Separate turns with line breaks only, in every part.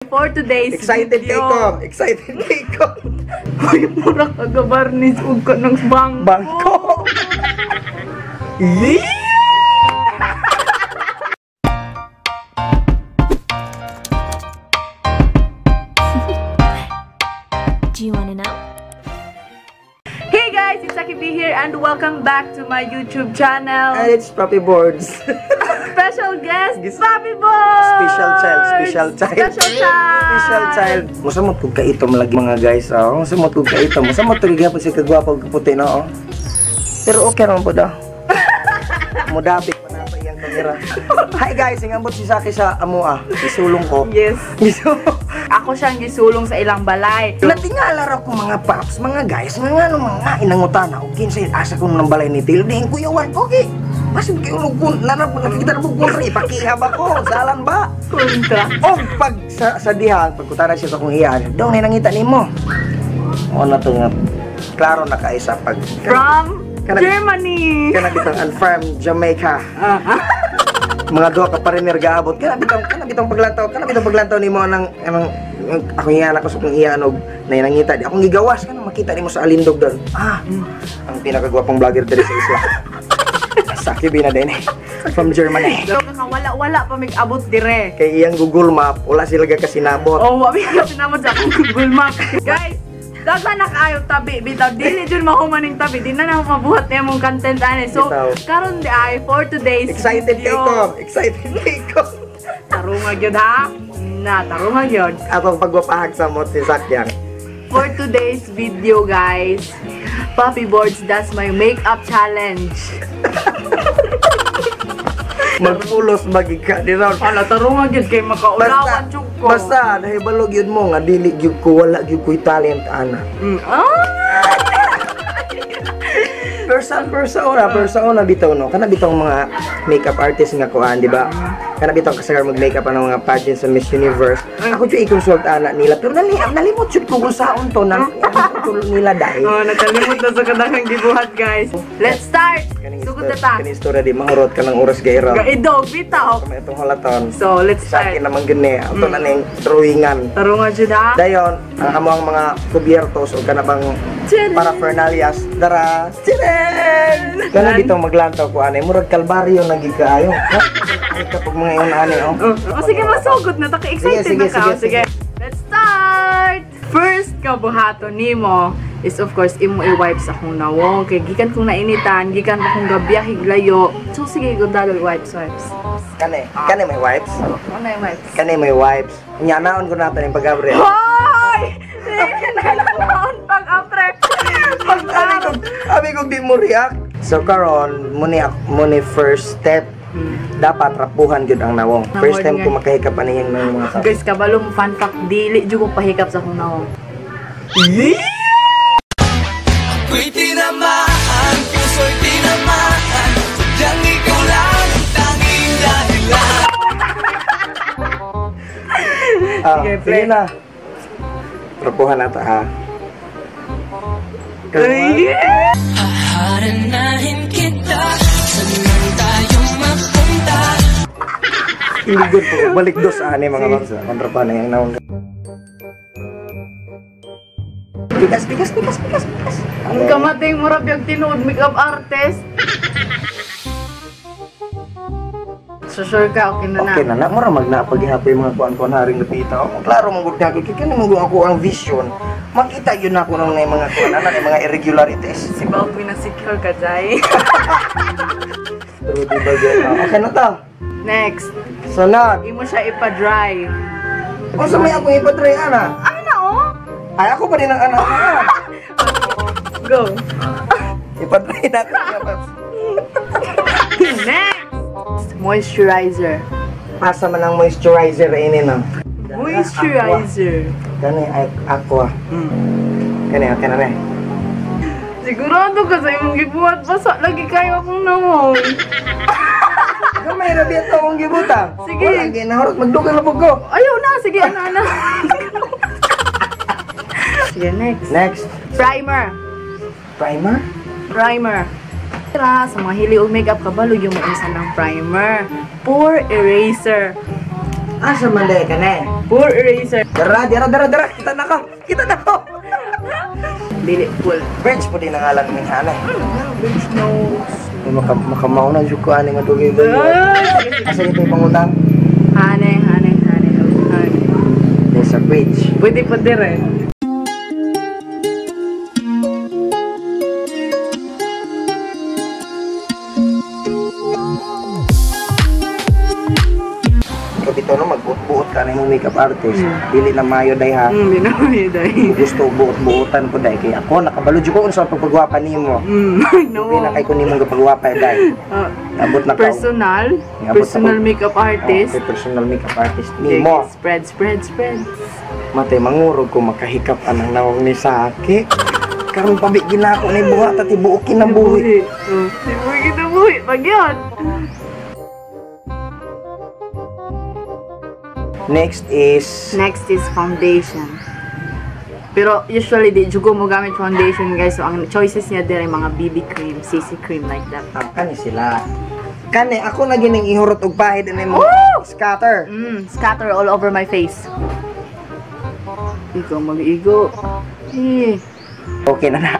For today's
Excited kay
video.
Ko. Excited kay ko.
Uy, mura kagabarnis ug ka ng bangko.
Bangko. Yeah!
Do you want to know?
Hey guys, it's Saki B here and welcome back to my YouTube channel.
And it's Papi Boards.
Special guest, Papi Boards!
Special child, special child.
Special child!
Special child. Musamot kog kaitom lagi mga guys. Oh. Musamot kog kaitom. Musamot kog gyapon si kagwapo og kaputi no. Oh. Pero okay naman po daw. Mudapik pa na pa iyang kamera. Hi guys, ingambot si Saki sa amoa. Isulong ko.
Yes.
Gisulong.
Ako siyang gisulong sa ilang balay.
Natingala raw ko mga paps, mga guys, nga nga mga inangutana og kinsay asa ko nang balay ni Til. Diin kuyawan ko gi. Masib kay ulog ko nanap nakikita na ko kontra ipakihab ako, salan ba?
Kontra.
Og pag sa diha, pagkutana siya sa akong iyan, daw na nangita nimo. Mo na to nga klaro na kaisa pag
From Germany.
Kana bitang and from Jamaica. Mga duha ka pariner gaabot. Kana bitang paglantaw, kana bitang paglantaw nimo nang anong akong iyan ako sa akong iyan og nangita di akong gigawas kana makita nimo sa alindog doon. Ah, ang pinakagwapong vlogger diri sa isla. Saki B na din eh. From Germany.
So wala pa mig-abot dire.
Kay iyang Google Map, wala sila kasinabot.
Oh, wa mi kasinabot sa akong Google Map. Guys, daghan na kaayo tabi bitaw dili jud mahuman ning tabi. Di na na mabuhat nimong content ani. So
Bitaw.
karon di ay for today's
Excited kay
video.
ko. Excited kay ko.
Tarunga gyud ha. Na tarunga gyud.
Atong pagwapahag sa mot si Sakyang.
For today's video guys, Papi Boards does my makeup challenge.
Magpulos magika di raw.
Hala, tarunga gyud kay makaulawan jud ko.
Basta nahibalog yun mo nga dili gyud ko wala gyud ko'y talent ana.
Ah!
Pero sa una bitaw no, kana bitaw mga makeup artist nga kuan, di ba? Kana bitaw kasagar mag-makeup ang mga pageant sa Miss Universe. Ako jud i-consult ana nila, pero nalimot jud ko kung saon to nang tulo nila dai.
Oh, nakalimot na sa kadaghang gibuhat guys. Let's start. Sugod na ta.
Kaning istorya di mahurot ka ng oras gayra.
Gaidog bitaw.
Kami itong halaton.
So, let's
Sa
start.
akin naman gini, ato na ning drawingan.
Tarunga jud ha.
Dayon, ang among mga kubyertos o kanabang paraphernalias, dara, chiren! Kana bitong maglantaw ko anay, murag kalbaryo na gid kaayo. Ay kapag mga ingon ani oh.
Oh, sige, masugod na ta. Excited
Sige,
na ka.
sige,
Oh, sige. Let's start! First kabuhaton nimo is of course imo i-wipes akong nawong kay gikan kong nainitan, gikan pa kong gabiyahe layo. So sige, go dalol wipes wipes.
Kani, kani may wipes.
Ano yung wipes?
Kani may wipes. Nya naon ko nato ning pag-abre.
Hoy! Naon pag apre. Pag
Abi ko di mo react. So karon mo ni first step. Dapat rapuhan gyud ang nawong. First time ko makahikap ani yang mga tao.
Guys, kabalo mo fun fact, dili jud ko pahikap sa akong nawong.
Ako'y tinamaan, puso'y tinamaan, sadyang ikaw lang ang tanging dahilan.
Ah,
Sige,
sige
play.
na. Rapuhan na ta ha.
Ay!
Haharanahin kita, saan man tayo mapunta.
Iligon po. Balik dos ani mga mamsa. Kontrapahan na yung nawong. Pikas, pikas, pikas, pikas, pikas.
Ang kamating murag yung tinuod makeup artist. So sure ka, okay na na.
Okay na na. Mura magnapagihapon yung mga kuan-kuan haring lupita. Oh, klaro mong gud ko. Kaya naman ako ang vision. Makita yun ako ng mga kuan, anak, yung mga irregularities.
Si Balkoy na secure ka, Jai.
Pero di ba yun? Okay na to.
Next,
Sunod.
imo siya ipa-dry.
Kung sa may akong ipadry, ana.
Ano na, oh?
Ay, ako pa rin ang anak.
Go.
Ipadry na ako.
Next! Moisturizer.
Asa man ang moisturizer ini no?
Moisturizer.
Kani ay aqua. Kani okay na ni.
Sigurado ka sa imong gibuhat basa lagi kayo akong nawong.
Gamay ra biya to akong gibutang.
Sige.
Wala ginahurot magdugang na pud ko.
Ayaw na, sige ano ano. Sige, next.
Next,
Primer.
primer.
Primer. Tara, sa mga hili og makeup kabalo yung maunsa ng primer. Pore eraser.
Asa man day kani?
Poor eraser.
Dara, dara, dara, dara. Kita na ko. Kita na ko.
Dili full.
Bridge po din ang ngalan ng hanay.
Bridge nose.
Makamao na jud ko ani nga dugay ba. Asa ito yung pangutang?
Hane, hane, hane, hane.
There's a bridge.
Pwede pa dire.
Ito no, magbuot-buot ka na yung makeup artist. Dili na mayo day ha.
Hindi na mayo day.
Gusto buot-buotan ko day. Kaya ako, nakabalo ko unsa pagpagwapa nimo.
No.
Hindi na kay ko nimong gapagwapa day. Abot na ka.
Personal? Personal makeup artist?
Okay, personal makeup artist nimo.
Spread, spread, spread.
Matay, mangurog ko makahikap anang nawang ni Saki. Karon pabi ginako ni buhat at ibuokin ang buhi.
Ibuokin ang buhi. Pag yun.
Next is
foundation. Pero usually di jugo mo gamit foundation guys. So ang choices niya dire mga BB cream, CC cream like that.
Kani sila. Kani ako na gining ihurot og pahid ani mo. Scatter.
Scatter all over my face. Ikaw mag-igo. Eh.
Okay na na.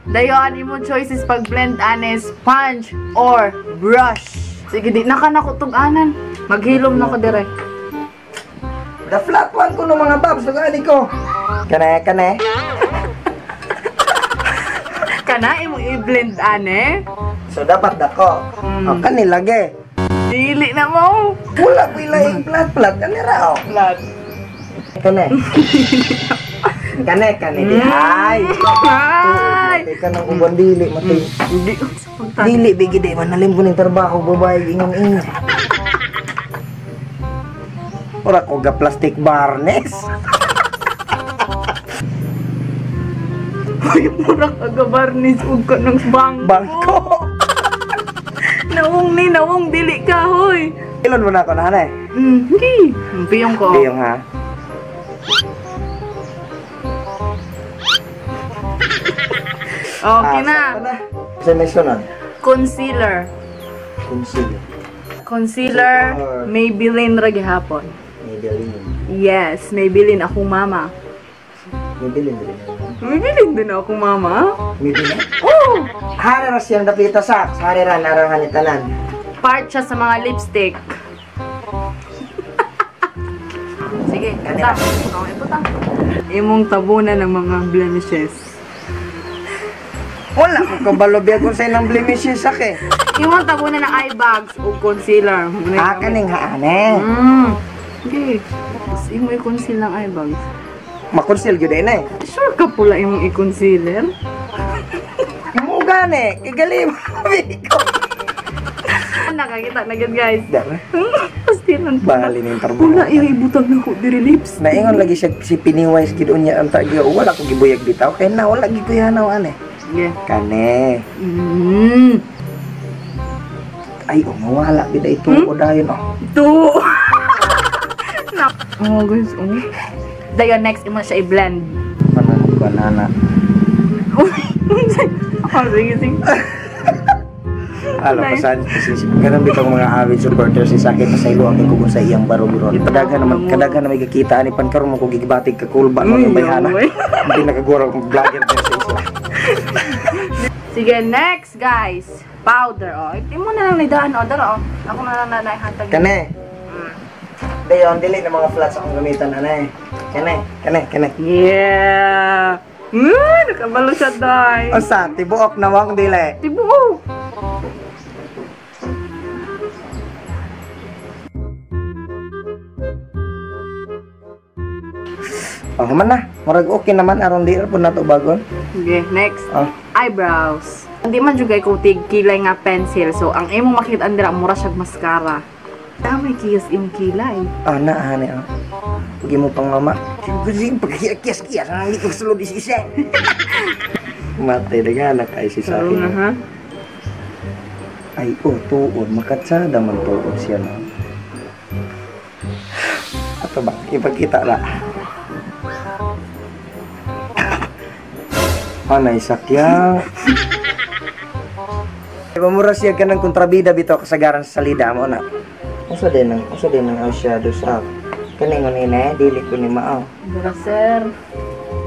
Dayon imo choices pag blend ane sponge or brush. Sige di na ka nakutug-anan. Maghilom na ko dire.
The flat one ko no mga babs, dugaan ko. Kane, kane.
Kana imong i-blend ane.
So dapat dako. Oh, kani lagi.
Dili na mo.
Wala ko ilaing flat flat kani ra oh.
Flat.
Kane. Kane kane di ay.
Ay.
Matay ka ng uban dili matay.
Hindi
Dili bigi di manalim ko ning trabaho babae ingon ingon. Ora ko ga plastic barnes.
Uy, mura ka ga barnes ug ka ng bangko.
Bangko.
Nawong ni nawong dili ka hoy.
Ilon mo na ako na hanay.
Hindi. Piyong ko.
Piyong ha.
Okay na.
Sa may sunod.
Concealer.
Concealer.
Concealer, Maybelline ra gihapon.
Maybelline.
Yes, Maybelline akong mama.
Maybelline din.
Maybelline din akong mama.
Maybelline?
Oh!
Hara ra siyang dapita sa. Hara ra narangan ni tanan.
Part siya sa mga lipstick. Sige, ito. Oh, ito ta. Imong tabunan ng mga blemishes.
Wala ko kabalo biya kung sa inang blemishes ake.
Imong tabunan ng eye bags o concealer.
Ah, kaning haane.
Okay. Imo i-conceal ng eye bags.
Ma-conceal gyud eh.
Sure ka pula imong i-concealer?
Mo gani, kigali mo ko.
Nakakita na gyud guys.
Dara.
Pastilan.
Bahali ning trabaho.
Wala iya ibutang nako diri lips.
Naingon lagi siya si Pennywise gid unya ang tagyo. Wala ko gibuyag bitaw kay na wala gid ko hanaw ane.
Yeah.
Kane. Ay, oh, mawala bida ito ko dayon oh.
Ito. Oh guys, oh. Dayon next imo siya i-blend.
Pananong banana.
Oh, sige, sige.
Alo, pasan, ganun bitong mga avid supporters si Saki pasaylo ang kung sa iyang baruguron. Kadaghan naman kakita ani pan karon mo ko gigibatig ka kulba no yung bayhana. Hindi nakaguro kung vlogger din sa isa.
Sige, next guys. Powder oh. Imo na lang nidaan oh, dara oh. Ako na lang nanayhantag.
Kane. Dayon dili na mga flats akong gamitan anay. Kane, kane, kane.
Yeah. Nakabalo siya day.
Usa, tibuok na wong dili.
Tibuok.
Oh, man na. Murag okay naman aron di ra pud nato bagon.
Okay, next.
Oh.
Eyebrows. Hindi man jud kay tig kilay nga pencil. So ang imong makita andira mura siyag mascara. Tama kiyas imong kilay.
Ah, na ani ah. Pagi mo pang mama. Kasi pagkiyas-kiyas ang hindi ko sulod isa. Matay dagana kay si Saki.
Ha?
Ay, oh, tuod makatsada man tuod siya no. Ato ba ipakita ra. Anay sakya. Pamura siya kanang kontrabida bitaw kasagaran sa salida mo na. Usa din ang eyeshadow sa kaning ngunina, dili ko ni mao.
Dara, sir.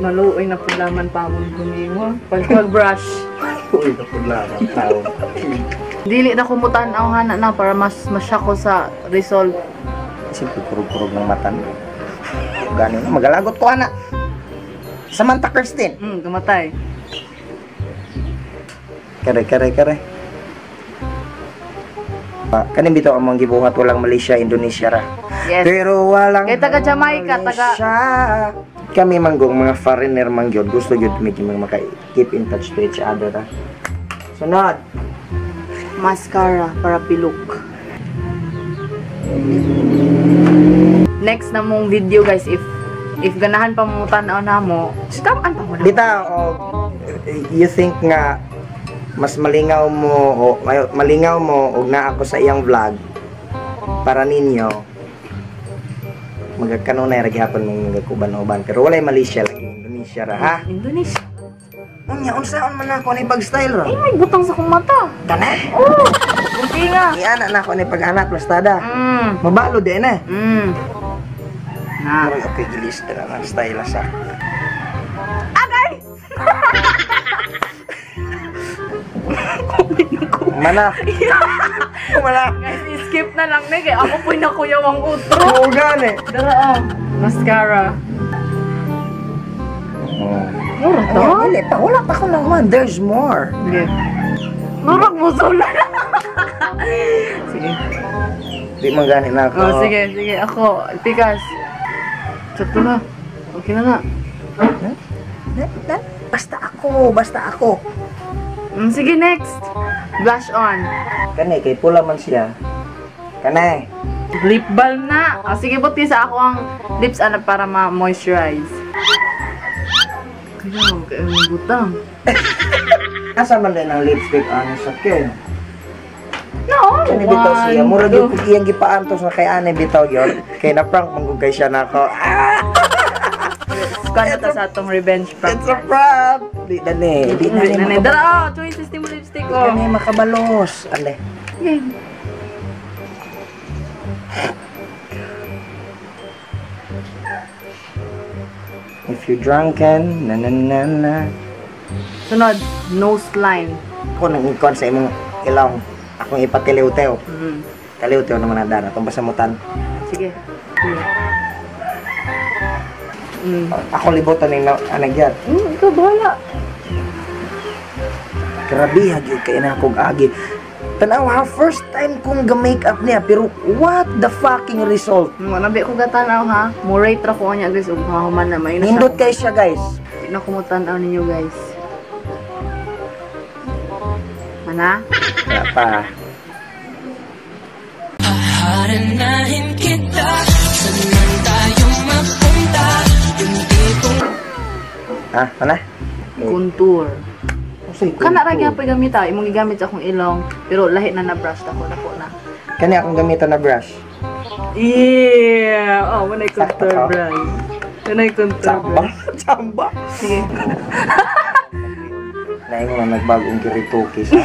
Maluoy na pulaman pa mo ko nimo. Pag brush.
Uy, napudlaman tao.
Dili na kumutan-aw hana na para mas masya ko sa result.
Siyempre, kurog-kurog ng mata no. Gano'n na, magalagot ko ana. Samantha Kirsten.
Kamatay.
Kare, kare, kare. Ah, kanin bitaw ang mga gibuhat, walang Malaysia, Indonesia ra.
Yes.
Pero walang
Kay taga Jamaica,
Malaysia. Kami manggong mga foreigner man gyud, gusto gyud mi mga maka keep in touch to each other ra. Sunod.
Mascara para pilok. Next na mong video, guys, if ganahan pa mo tan-aw na mo, tamaan pa mo na.
Bitaw og you think nga mas malingaw mo o malingaw mo og naa ako sa iyang vlog para ninyo, magkanunay ra gihapon mong nagkuban-uban, pero walay Malaysia lagi, Indonesia ra ha.
Indonesia.
Unya unsaon man ako ni pag style ra?
Eh, may butang sa akong mata.
Kana?
Oh, kunti nga.
Iana na ako ni pag-anak plastada. Mabalo din eh.
Na.
Murag okay gilis na ang style sa.
Agay!
Mana. Mana.
Guys, skip na lang ni kay ako po'y nakuyaw ang utro.
Oo gani.
Dara oh. Mascara. Mura to?
Ay, dili pa, wala pa ko lang man. There's more.
Sige. Murag mo sula. Sige.
Di man gani na ako.
Oh, sige, sige. Ako, pikas. Sakto na. Okay na na.
Basta ako, basta ako.
Sige, next. Blush on.
Kani kay pula man siya. Kani.
Lip balm na. Oh, sige, buti sa ako ang lips ana para ma-moisturize. Kaya, kaya mong butang.
Asa man din ang lipstick ano sa ken?
No!
Kani bitaw siya.
One,
Murag
two.
yung iyang gipaantos na kay ane bitaw gyud. Kay na prank man gud kay siya nako. Ah!
Kuan na ta sa atong revenge prank.
It's a prank. Di na ni, di na ni.
Di na ni. Dara, oh, choices ni mo lipstick
Di
oh.
na ni makabalos. Ale.
Okay.
If you're drunken, na na na na.
Sunod, nose line.
Ako nang ikon sa imong ilong. Akong ipatiliw-tew. Taliw-tew naman ang dana. Itong basamutan.
Sige.
Ako libutan ng anagyat.
Ikaw bahala.
Grabe, hagi kay na akong agi. Tanaw ha, first time kong ga-makeup niya, pero what the fucking result?
Wala ba ko gatanaw ha? Mo rate ra ko niya guys ug hahuman na may na siya.
Nindot kay siya guys.
Di na ko mo tan-aw ninyo guys. Mana?
Wala pa.
Haharanahin kita, saan man tayo mapunta, yung tipong
Ha? Mana?
Contour.
Unsay
Kana ra
contour?
gyapon gamita, imong gigamit sa akong ilong, pero lahi na na brush ako dako na.
Kani akong gamiton na brush.
Yeah! Oh, manay contour
Sakto.
brush. Manay contour
Chamba.
brush.
Chamba.
Sige.
Naingon na nagbagong kirituki sa.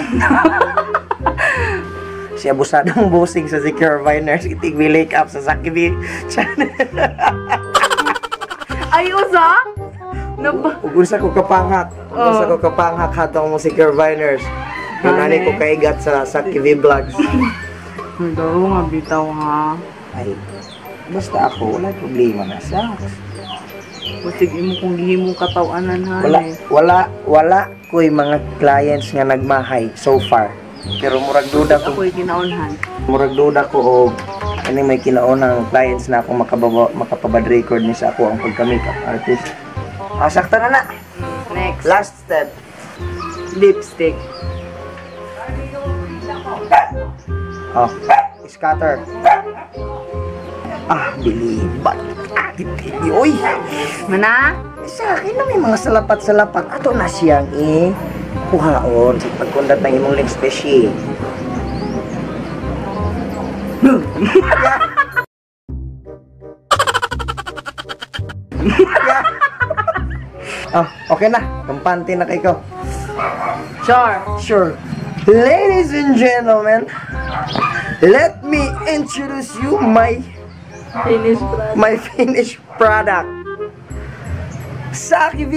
Si abusadong busing sa Secure Viners itig lake up sa Sakibi channel.
Ay, usa? Naba.
Ug unsa ko kapanghak. Ug unsa ko kapanghak hatong mo Secure Viners. Yun ani ko kaigat sa Sakibi Vlogs.
Ang daw nga bitaw ha.
Ay, basta ako wala problema na sa.
Basig imo kung gihimong katawanan ha.
Wala wala wala ko'y mga clients nga nagmahay so far. Pero murag duda ko,
Ako'y ginaunhan.
murag duda ko og ani may kinaunang clients na ako makapabad record ni sa ako ang pagka-makeup artist. Ah, sakto na na.
Next.
Last step.
Lipstick.
Oh, scatter. Ah, bilibat. Ah, di, oy.
Mana?
Sa akin na may mga salapat-salapat. Ato na siyang kuhaon sa pagkundat ng imong lips, beshi. Ah, okay na. Kampante na kay ko.
Sure.
Sure. Ladies and gentlemen, let me introduce you my
Finish product.
My finished product. Saki V!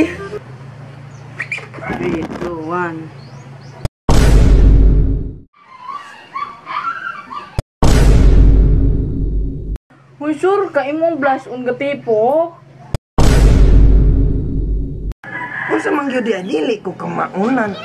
3, 2, 1. Uy, sure ka imong blush on gatipo.
Unsa man gyud di dili ko kamaunan.